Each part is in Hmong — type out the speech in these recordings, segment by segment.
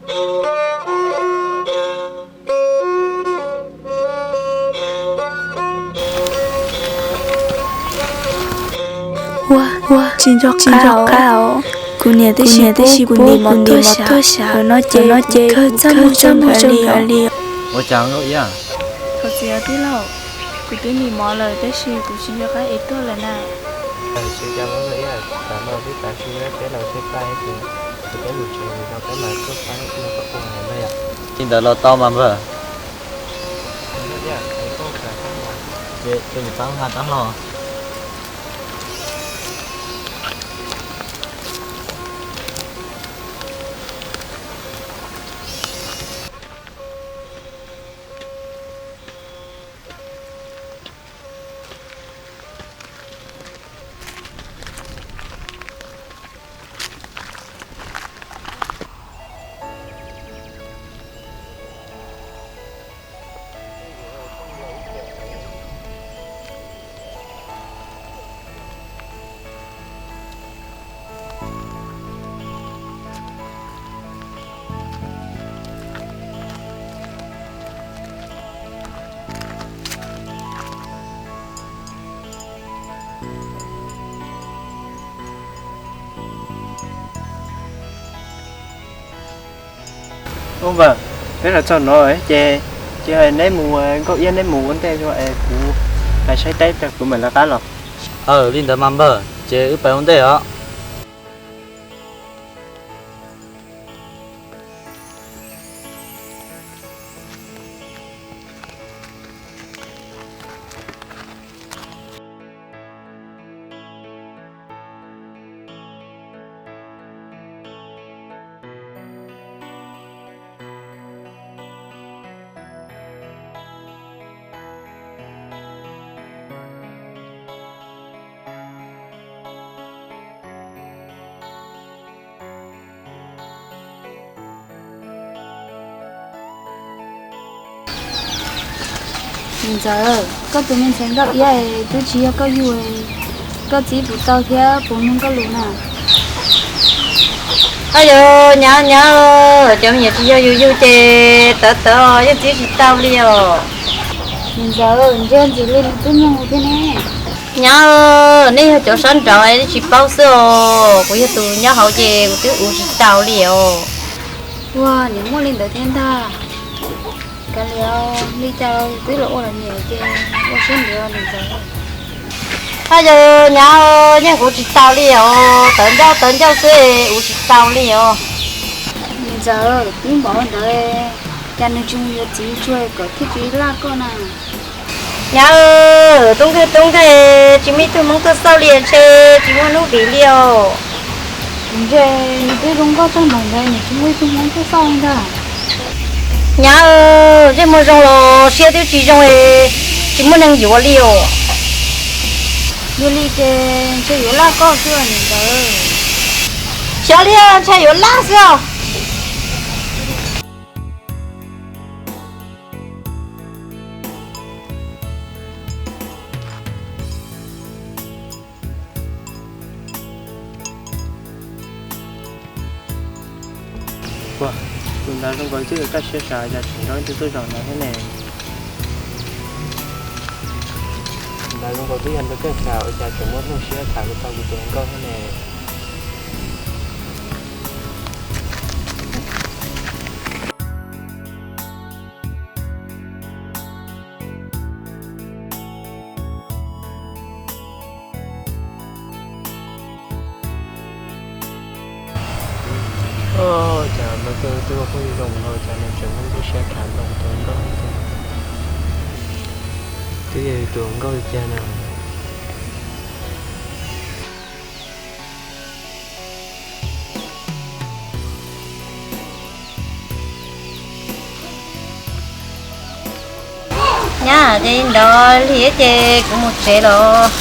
Ua, ua, tsis nco qab os. Kuv niam tib si pub kuv ntim mov tuaj xyav, no ces kawg txaj muag zoo nkaus li. Ua cas Nkauj Iab? Thov txim tij laug, kuv twb ntim mov lawm tab sis kuv tsis nco qab es tuaj lawm na. Tsis ua cas Nkauj Iab, tam no twb tav su thiab, peb los thiaj pab ces kuv peb mus tsev, peb mam tuaj pab no kom ua na yom. Li ntawd los tau mas npawg. Ces nws pab ha tab hlo. Ub npawg, peb los txog no ces, ces neb mus, Nkauj Iab neb mus ua ntej es kuv hais saib teb tag kuv mam lawv qab los. Aw, li ntawd mas npawg, ces wb pais ua ntej os. Niam ntxawm, koj tus me ntxhais Nkauj Iab twb tsis yog koj yug, koj txiv puas tau thiab puas mloog koj lus na? Ab yog, nyab nyab, cov me nyuam tsis yog yus yug ces tawv tawv yeej txib tsis tau li os. Niam ntxawm, ntsia ntxim li nws twb mloog thiab ne. Nyab, nej yog cov sab nraud es tsis paub xwb os, kuv yog tus nyob hauv ces kuv twb ua tsis tau li os. Ua niam, muaj li ntawd thiab ntag. Kav liam, li cas twb los ua los niam ces ua siab ntev niam ntxawm. Ab yog, nyab, yeej ua tsis tau li os, tawv ncauj tawv ncauj xwb ua tsis tau li os. Niam ntxawm, twb npaum ntawd, cas nws tsis mus yuav txiv tsuag kom thiaj tsis laj koj na. Nyab, tub nkeeg tub nkeeg, tsis muaj ib tug hmoob tuaj xauj li ntshe tsis muaj hnub viv li os. Kuv ntsia nws twb zoo nkauj tag npaum ntawd nws tsis muaj ib tug hmoob tuaj xauj li ntag. Nyab, ntsej muag zoo los siab twb tsis zoo, tsis muaj neeg yuav li os. Yog li ces ntshe yuav laj koj xwb niam ntxawm. Xyov li, ntshe yuav laj xwb os. Ua, tus ntawd zoo nkaus twb yog kaj siab sav, cas tseem nrog ib tug tuaj zaum ntawd thiab ne? Tus ntawd zoo nkaus twb yog nrog koj tham, ua cas tseem muaj hlob siab tham tau kuv tus hluas nkauj thiab ne? Cas mas koj twb ua phooj ywg zoo no cas nws tseem muaj lub siab tham nrog tus hluas nkauj thiab. Twb yog tus hluas nkauj li cas na. Nyab, ces li ntawd lig ces kuv mus tsev los.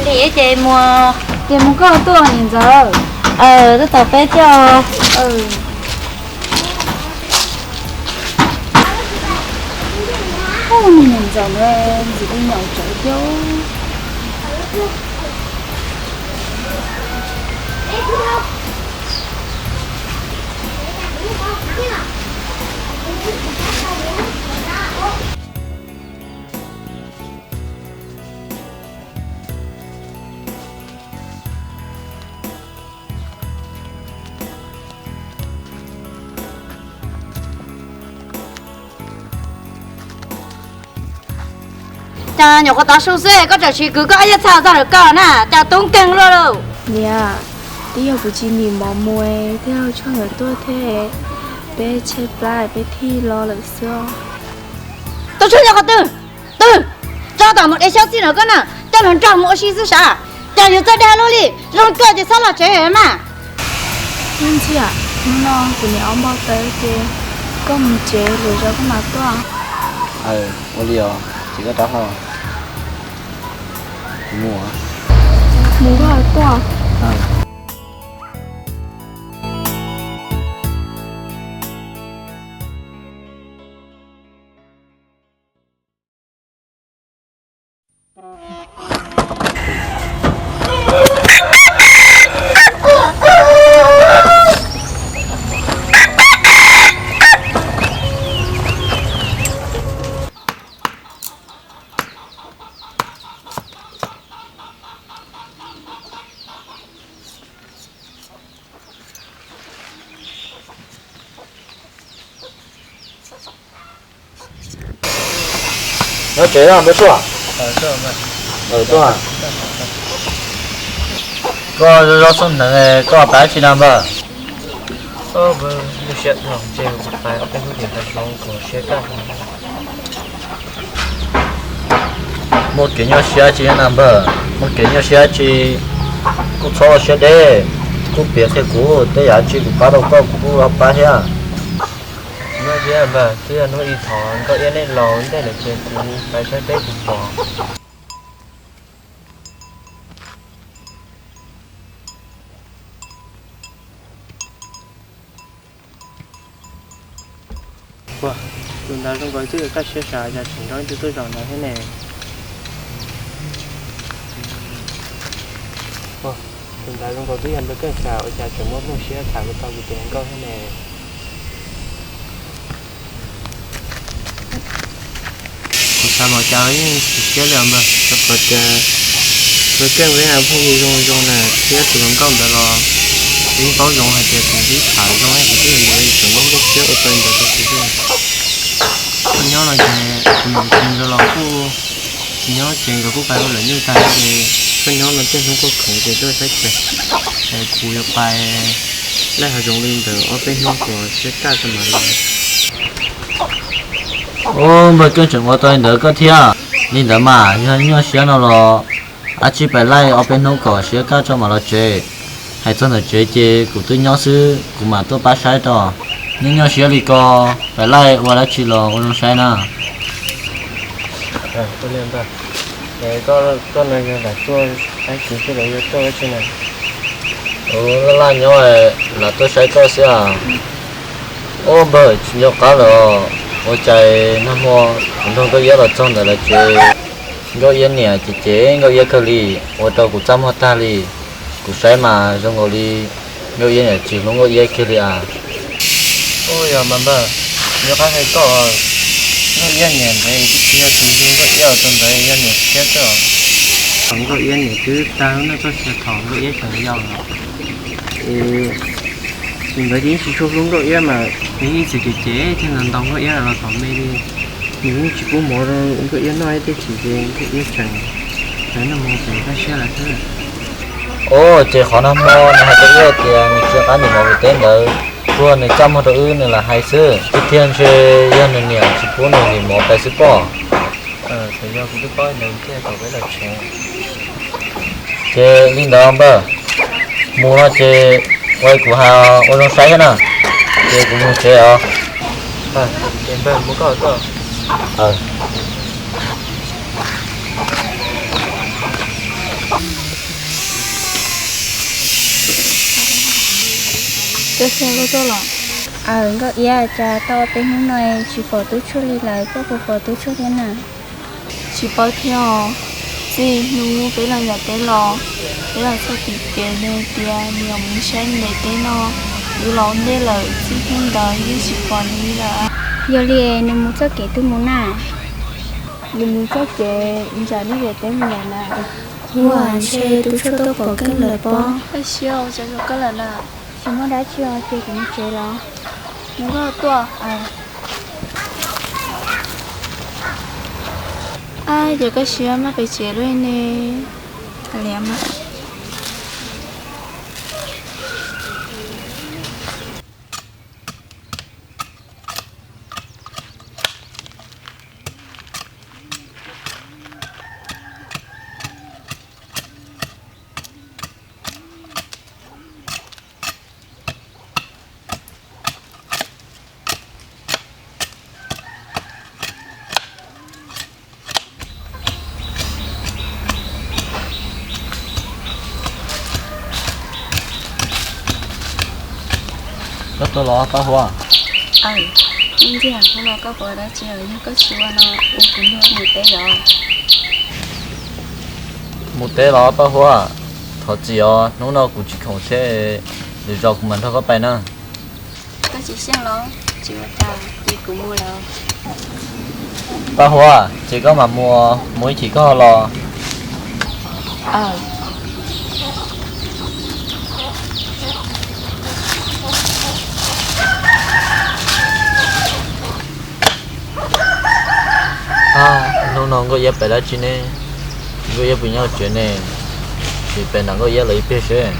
Lig ces mus. Ces mus koj tuaj niam ntxawm. Twb tau peb thiab. Niam ntxawm ntxim li nyaum tsawv thiab. Nyuam qhuav tav su xwb koj tseem siv kwv koj ib yam txhaj txog lawm koj na, cas tub nkeeg luaj lauj. Niam, twb yog kuv tsis ntim mov mus, twb yog Tub Tshuaj nkawd tuaj thiab, peb tshaib plab peb thiaj los lawm xwb. Tub Tshuaj nyob qhov twg? Twb tso tom mus de xyab txij no koj na, coj nws nrog mus ua si xwb sav. Cas yuav txawj dag luaj li, zoo kawg ces txhob los tsev mas. Ntxhiab, hnub no kuv niam ob npau taws ces koj mus tsev, lwm zaus koj mam tuaj. Aw, ua li os, ces koj rov ho mus. Mus koj tuaj. Nyob tsev los Npawg Tshuaj? Tuaj. Koj zoo zoo xub hneev, koj pab tsi na npawg? Muaj kev nyuaj siab tsi na npawg? Muaj kev nyuaj siab tsi kuj txhob ua siab deb, kuj piav qhia kuv, tej yam tsi kuv pab tau koj kuv kuj pab thiab. Muaj siab npawg, twb yog hnub ib thov Nkauj Iab nej los ntej lawm ces kuv pais saib peb kuv pom. Ua, tus ntawd zoo nkaus twb kaj siab sav, cas tseem nrog ib tug tuaj zaum ntawd thiab ne? Ua, tus ntawd zoo nkaus twb yog npawg Keej sav, ua cas tseem muaj plooj siab tham tau kuv tus hluas nkauj thiab ne? Kuv xav mas cas yeej tsis siab li os npawg, rau qhov tias npawg Keej peb yog phooj ywg zoo zoo na, thiab tus hluas nkauj ntawd los yeej paub zoo hais tias kuv twb tham zoo, kuv twb hais tias tseem muaj nkauj siab ua tau li ntawd rau kuv xwb. Koj nyob no ces kuv niam tsis nrog los kuj, tsis nyob ces nkawd kuj pais ua lawv nyuj tag ces koj nyob no tej hnub koj khoom ces tuaj saib kuv, es kuv yuav pais laij hav zoov li ntawd ob peb hnub kom siab kaj tso mam los. Ub, npawg Keej tseem ua tau li ntawd koj thiab. Li ntawd mas yog nyuaj siab no los ab tsi pais laij ob peb hnub kom siab kaj tso mam los tsev. Hais txog ntawm tsev ces kuv twb nyob xwb, kuv mam tuaj pab saib rau. Nyuaj nyuaj siab li ko, pais laij ua dab tsi los ua zoo saib na. Koj no yog lam tuaj saib kuv xwb los yog tuaj dab tsi na? Laj laj nyob lam tuaj saib koj xwb as. Ub npawg, tsis nco qab lawm os. Ua cas nag hmo kuv nrog Nkauj Iab los txog ntawm lawv tsev, Nkauj Iab niam ces cem Nkauj Iab kawg li, ua rau kuv txaj muag tag li. Kuv saib mas zoo nkaus li Nkauj Iab niam tsis hlub Nkauj Iab kiag li as. Ub, yog mas npawg, nco qab hais koj, Nkauj Iab niam ntawd twb tsis yog tus hlub Nkauj Iab tau ntawd, yog niam tshiab xwb os. Thaum Nkauj Iab niam twb tag lub neej txoj sia thaum Nkauj Iab tseem yau lawm. Tus ntawd ces yeej tsis tshua hlub Nkauj Iab mas nws yeej txawm cem cem thiab ntaus ntaus Nkauj Iab los tom me li. Nws yeej tsis pub mov rau Nkauj Iab noj ib teg tsis ces Nkauj Iab tseem noj mov ces kaj siab lawm xwb. Ub, ces qhov nag hmo nws hais rau wb tias nws tsis nqa nws mov mus teb ntawd, tsuas nws txaj muag rau wb nws lam hais xwb, tiag tiag ntshe yog nws niam tsis pub nws ntim mov pais xwb pob. Ces li ntawd npawg, mus no ces ua kuv hais ua zoo saib thiab na, ces kuv mus tsev os. Aws, Nkauj Iab, cas tau peb hnub no tsis pom Tub Tshuaj li lawm, koj puas pom Tub Tshuaj thiab na? Tsis paub thiab os. Txij hnub peb los nram teb los, peb los txog tim kev nws tias nws yuav mus saib nws daim teb no, wb los ua ntej lawm, txij hnub ntawd yeej tsis pom nws li lawm. Yog li nws mus txoj kev twg mus na? Nws mus txoj kev nram nej daim teb mus lawm na. Ua, ntshe Tub Tshuaj tuaj pom Keej lawm pob. Koj siab ua cas zoo kawg lawm na? Tsis muaj dab tsi os, ces kuv mus tsev los. Mus koj tuaj. Ab, ces koj siab maj pes tsev lub ne. Hais li mas. Koj tuaj los Paj Huab? Aw, Ntxiag, hnub no koj puas ua dab tsi os? Yog koj tsis ua no, ua kuv nrog mus teb los? Mus teb los Paj Huab? Thov txim os, hnub no kuv tsis khoom thiab, lwm zaus kuv mam nrog koj pais na. Koj tsis xyeej los? Tsis ua cas, ces kuv mus lawm. Paj Huab, ces koj mam mus, mus ib chim koj ho los. Ab, hnub no Nkauj Iab pem dab tsi ne? Nkauj Iab puas nyob tsev ne? Sim pem nram Nkauj Iab los ib pliag seb.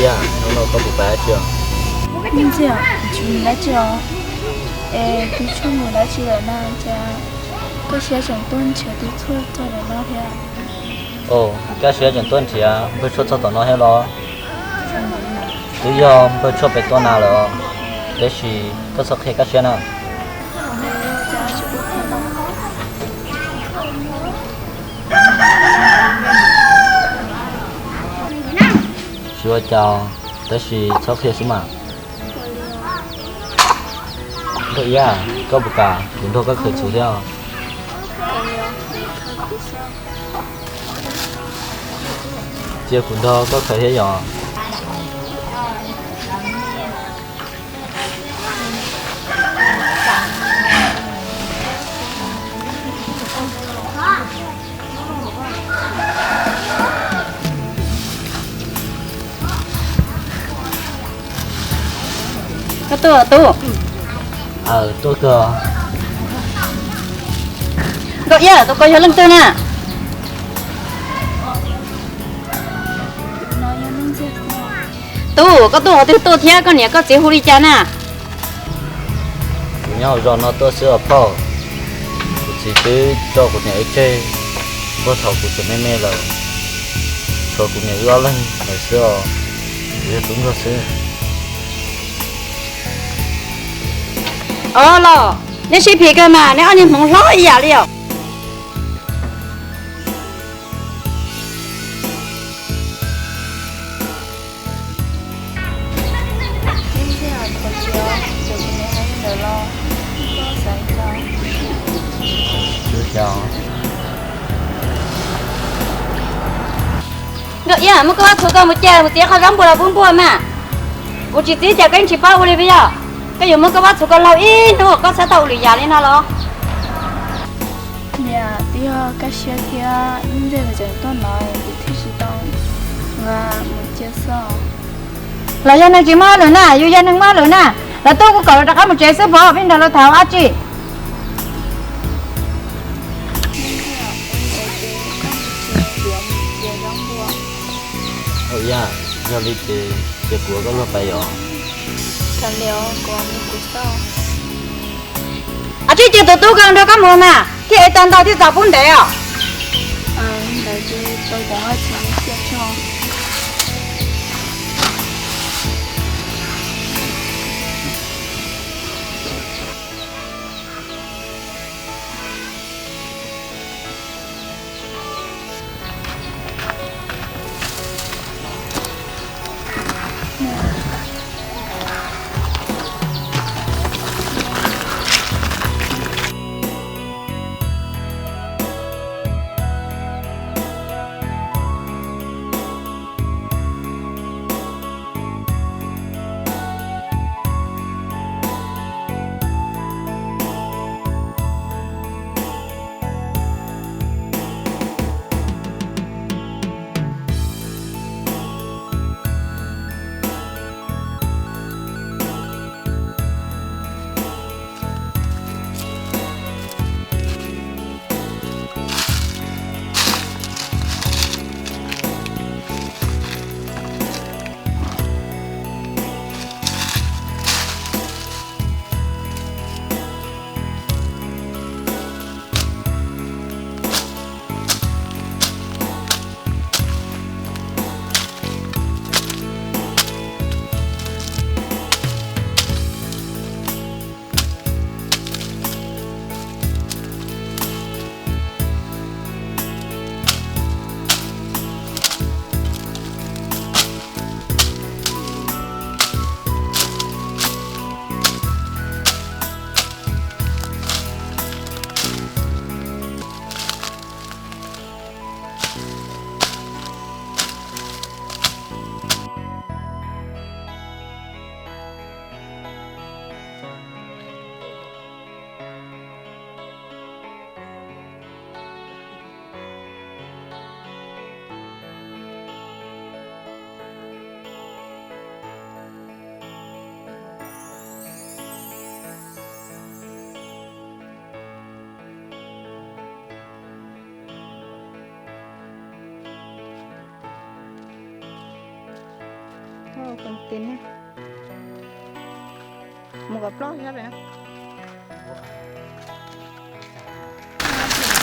Ntxiag, hnub no koj puas pais dab tsi os? Ntxiag, kuv tsis mus dab tsi os. Es twb tsis mus dab tsi lawm na, cas koj siab tseem tuaj nrhiav twb txhua txog tom no thiab? Ov, koj siab tseem tuaj nrhiav npawg tshuaj txog tom no thiab los? Twb yog npawg tshuaj pem tuaj na lawm, tab sis koj txhob qhia koj siab na. Tsis ua cas, tab sis txhob qhia xwb mas. Nkauj Iab, koj puas kam kuv nrog koj khaws txhuv thiab? Cia kuv nrog koj khaws thiab yom. Koj tuaj tub? Aw, tuaj kawg. Nkauj Iab, tus ko yog leej twg na? Tub, koj tuaj qhov twg tuaj thiab koj niam koj txiv hu li cas na? Kuv nyob hauv zos no tuaj xwb os phauj. Kuv txiv twb tso kuv niam wb tseg puag thaum kuv tseem me me lawm. Tshuav kuv niam wb ob leeg lawm xwb os. Kuv yog tub ntsuag xwb. Os los, neb sib phim kawg mas, neb ob niag hmoov hlob ib yam li os. Nkauj Iab, muab koj vaj txhuv ko mus cia mus txiav qhov zaub npua los pub npua mas. Kuv tsis txib ces koj yeej tsis paub ua li puas yog? Koj yuav muab koj vaj txhuv ko laug ib hnub koj txhob tau ua lwm yam li no los? Niam, twb yog kaj siab thiab ib ntxwg tseem tuaj no kuv thiaj tsis tau nqa mus cia xwb. Los yog neeg tsis muaj hauj lwm na, yus yog neeg muaj hauj lwm na. Lawv tuaj kuj kom lawv rov qab mus tsev xwb pov, peb nrog lawv tham dab tsi? Yog li ces cia kuv ua koj luag pais yom. Ab tsi, cia tus tub ko nrog koj mus mas, thiaj ev tau ntau thiaj txaus pub ntev os.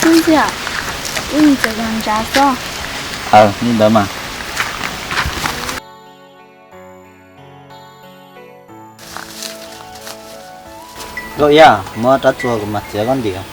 Ntxia, wb mus txiav zog ntsav xwb. Aw, li ntawd mas. Nkauj Iab, muab rab txuas kuv mam txiav koj ntim.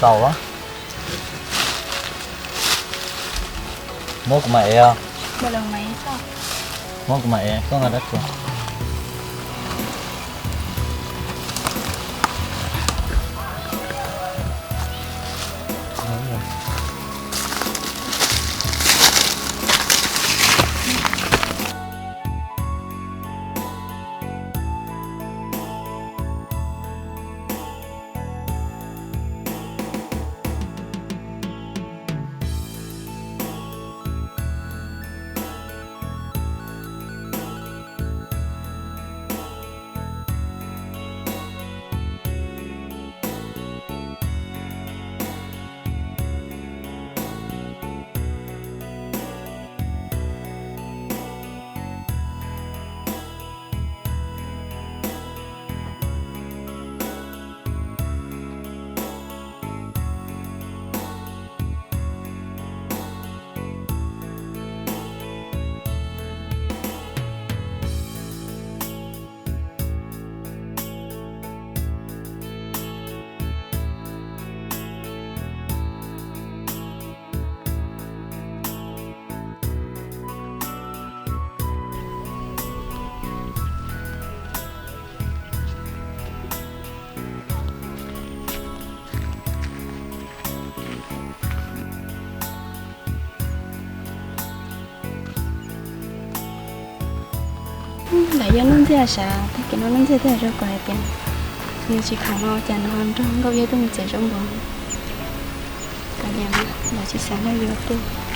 Tau. Muab kuv mam ev os. Muab kuv mam ev, koj nqa rab txuas. Lam yog Nuj Ntxiag sav, tag kis no Nuj Ntxiag thiaj hais rau kuv hais tias nws tsis khoom no, cas nws ho nrog Nkauj Iab tuaj mus txiav zaub npua. Kav liam, lawv tsis xav nrog yus tuaj.